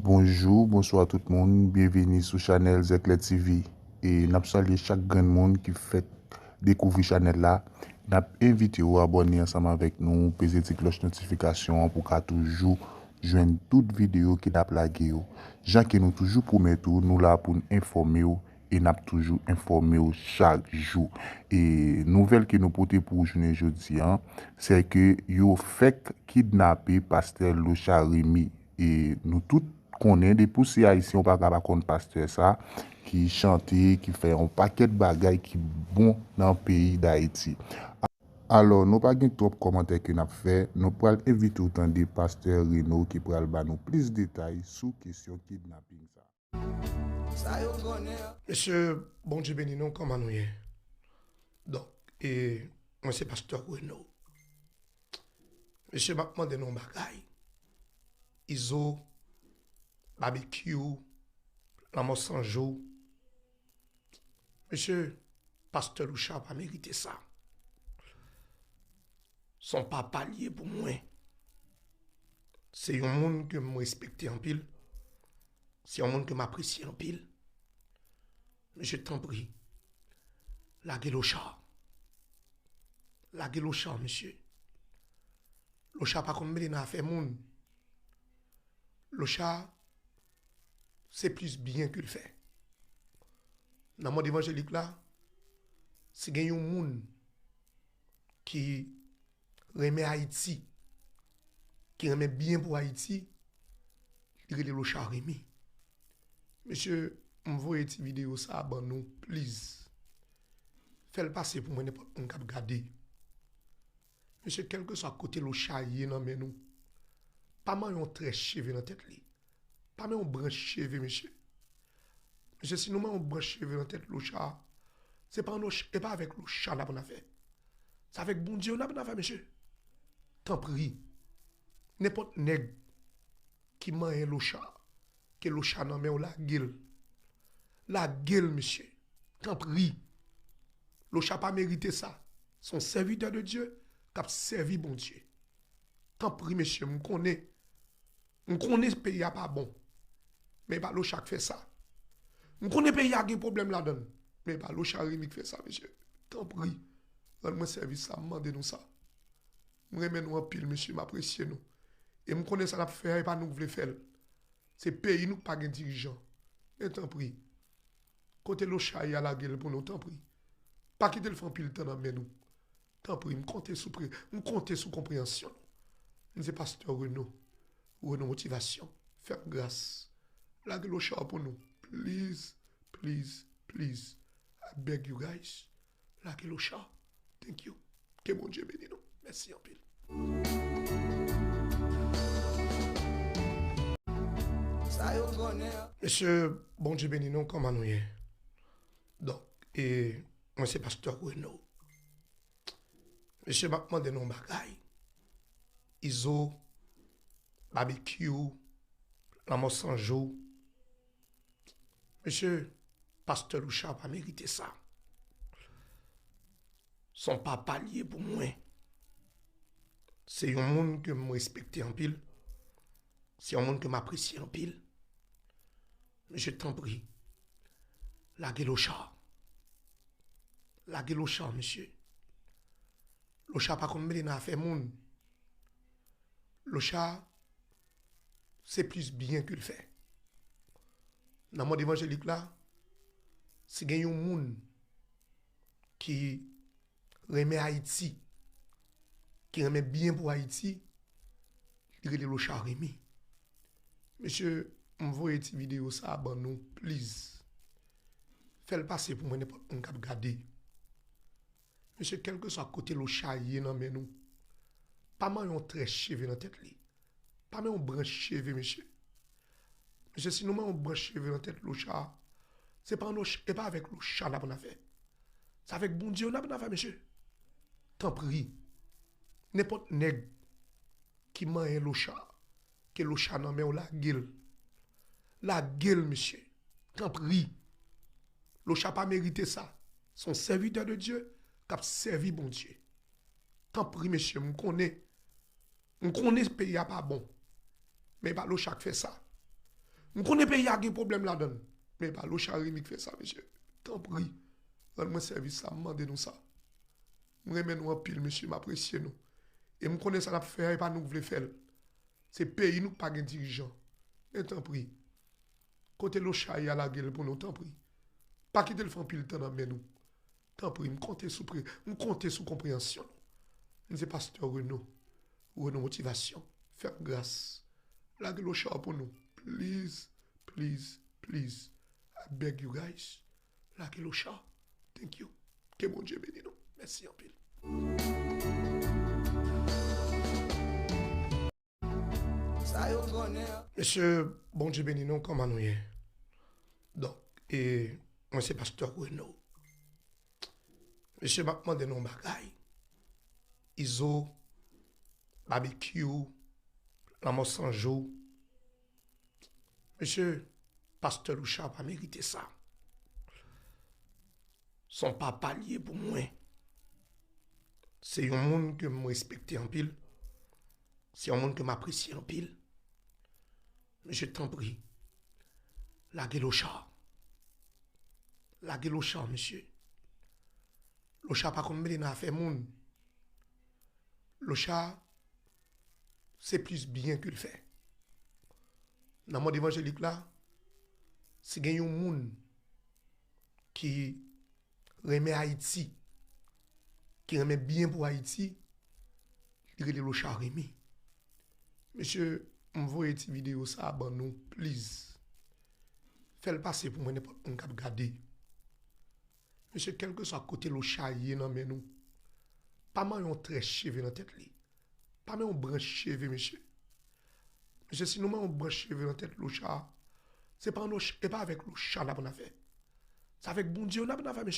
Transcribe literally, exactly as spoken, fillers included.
Bonjou, bonswa tout moun, byenvini sou chanèl Zèklè T V. E n ap salye chak grenn moun ki fèk dekouvri chanèl la. N ap envite w abòne ansanm avèk nou, peze ti klòch notifikasyon an pou w ka toujou jwenn tout videyo ke n ap lage yo. Jan ke nou toujou pwomèt ou, nou la pou n enfòme w e n ap toujou enfòme w chak jou. E nouvèl ke nou pote pou w jounen jodi a, se ke yo fèk kidnape pastè Locha Remy. E nou tout konnen, depi w se ayisyen, ou pa ka pa konn pastè sa, ki chante, ki fè yon pakèt bagay ki bon nan peyi Dayiti. Alò, nou pa gen twòp kòmantè ke n ap fè, nou pral envite w tande pastè Reno ki pral ba nou plis detay sou kesyon kidnaping sa. Sa yo konnen. Mesye, Bondye beni nou, kòman nou ye? Donk, e, mwen se pastè Reno. Mesye, m ap mande nou yon bagay. Izo, Babekyou, Lanmò San Jou. Mesye, pastè Locha pa merite sa. Se yon papa li ye pou mwen. Se yon moun ke m respekte anpil. Se yon moun ke m apresye anpil. Mesye, tanpri, lage Locha. Lage Locha, mesye. Locha pa konn mele nan afè moun. Locha, se plis byen ke l fè. Nan mond evanjelik la, si gen yon moun ki renmen Ayiti, ki renmen byen pou Ayiti, li rele Locha Remy. Mesye, m voye ti videyo sa a ban nou, please. Fè l pase pou mwen, nenpòt moun k ap gade. Mesye, kèlkeswa kote Locha ye nan men nou, pa manyen yon trè cheve nan tèt li. Pa manyen yon branch cheve, mesye. Mesye, si nou manyen yon branch cheve nan tèt Locha, se pa, e pa avèk Locha n ap annafè. Se avèk Bondye n ap annafè, mesye. Tanpri. Nenpòt nèg ki manyen Locha, ke Locha nan men w, lage l. Lage l, mesye. Tanpri. Locha pa merite sa. Se yon sèvitè de Dye k ap sèvi Bondye. Tanpri, mesye, m konnen. M konnen peyi a pa bon. Men e pa Locha k fè sa. M konnen peyi a gen pwoblèm ladan l. Men e pa Locha Remy k fè sa, mesye. Tanpri, rann mwen sèvis sa, m mande nou sa. M renmen nou anpil, mesye, m apresye nou. E m konnen sa n ap fè a, e pa nou k vle fè l. Se peyi nou k pa gen dirijan. Men tanpri, kote Locha ye a, lage l pou nou, tanpri. Pa kite l fè anpil tan nan men nou. Tanpri, m konte sou pre, m konte sou konpreyansyon nou. M se pastè Reno, Reno Motivasyon. Fè m gras. Lage Locha pou nou. Please, please, please. I beg you guys. Lage Locha. Thank you. Ke Bondye beni nou. Mèsi anpil. Sa yo konnen. Mesye, Bondye beni nou, kòman nou ye? Donk, e, mwen se pastè Reno. Mesye, m ap mande nou yon bagay. Izo, Babekyou, Lanmò San Jou. Mesye, pastè Locha pa merite sa. Se yon papa li ye pou mwen. Se yon moun ke m respekte anpil. Se yon moun ke m apresye anpil. Mesye, tanpri, lage Locha. Lage Locha, mesye. Locha pa konn mele nan afè moun. Locha, se plis byen ke l fè. Nan mond evanjelik la, si gen yon moun ki renmen Ayiti, ki renmen byen pou Ayiti, li rele Locha Remy. Mesye, m voye ti videyo sa a ban nou, please. Fè l pase pou mwen, nenpòt moun k ap gade. Mesye, kèlkeswa kote Locha ye nan men nou, pa manyen yon trè cheve nan tèt li. Pa manyen yon branch cheve, mesye. Mesye, si nou manyen yon branch cheve nan tèt Locha, se pa, e pa avèk Locha n ap annafè. Se avèk Bondye n ap annafè, mesye. Tanpri, nenpòt nèg ki manyen Locha, ke Locha nan men w, lage l. Lage l, mesye. Tanpri. Locha pa merite sa. Se yon sèvitè de Dye k ap sèvi Bondye. Tanpri, mesye, m konnen. M konnen peyi a pa bon. Men e pa Locha k fè sa. M konnen peyi a gen pwoblèm ladan l. Men e pa Lochard Remy k fè sa, mesye. Tanpri, rann mwen sèvis sa, m mande nou sa. M renmen nou anpil, mesye, m apresye nou. E m konnen sa n ap fè a, e pa nou k vle fè l. Se peyi nou k pa gen dirijan. Men tanpri, kote Lochard ye a, lage l pou nou, tanpri. Pa kite l fè anpil tan nan men nou. Tanpri, m konte sou pre, m konte sou konpreyansyon nou. M se pastè Reno, Reno Motivasyon. Fè m gras. Lage Lochard pou nou. Please, please, please. I beg you guys. Lage Lochard. Thank you. Ke Bondye beni nou. Mèsi anpil. Sa yo konnen. Mesye, Bondye beni nou, kòman nou ye? Donk, e, mwen se pastè Reno. Mesye, m ap mande nou yon bagay. Izo, Babekyou, Lanmò San Jou. Mesye, pastè Lochard pa merite sa. Se yon papa l ye pou mwen. Se yon moun ke m respekte anpil. Se yon moun ke m apresye anpil. Mesye, tanpri, lage Lochard. Lage Lochard, mesye. Lochard pa konn mele nan afè moun. Lochard, se plis byen ke l fè. Nan mond evanjelik la, si gen yon moun ki renmen Ayiti, ki renmen byen pou Ayiti, li rele Lochard Remy. Mesye, m voye ti videyo sa a ban nou, please. Fè l pase pou mwen, nenpòt moun k ap gade. Mesye, kèlkeswa kote Lochard ye nan men nou, pa manyen yon trè cheve nan tèt li. Pa manyen yon branch cheve, mesye. Mesye, si nou manyen yon branch cheve nan tèt Lochard, se pa, e pa avèk Lochard n ap annafè. Se avèk Bondye n ap annafè, mesye.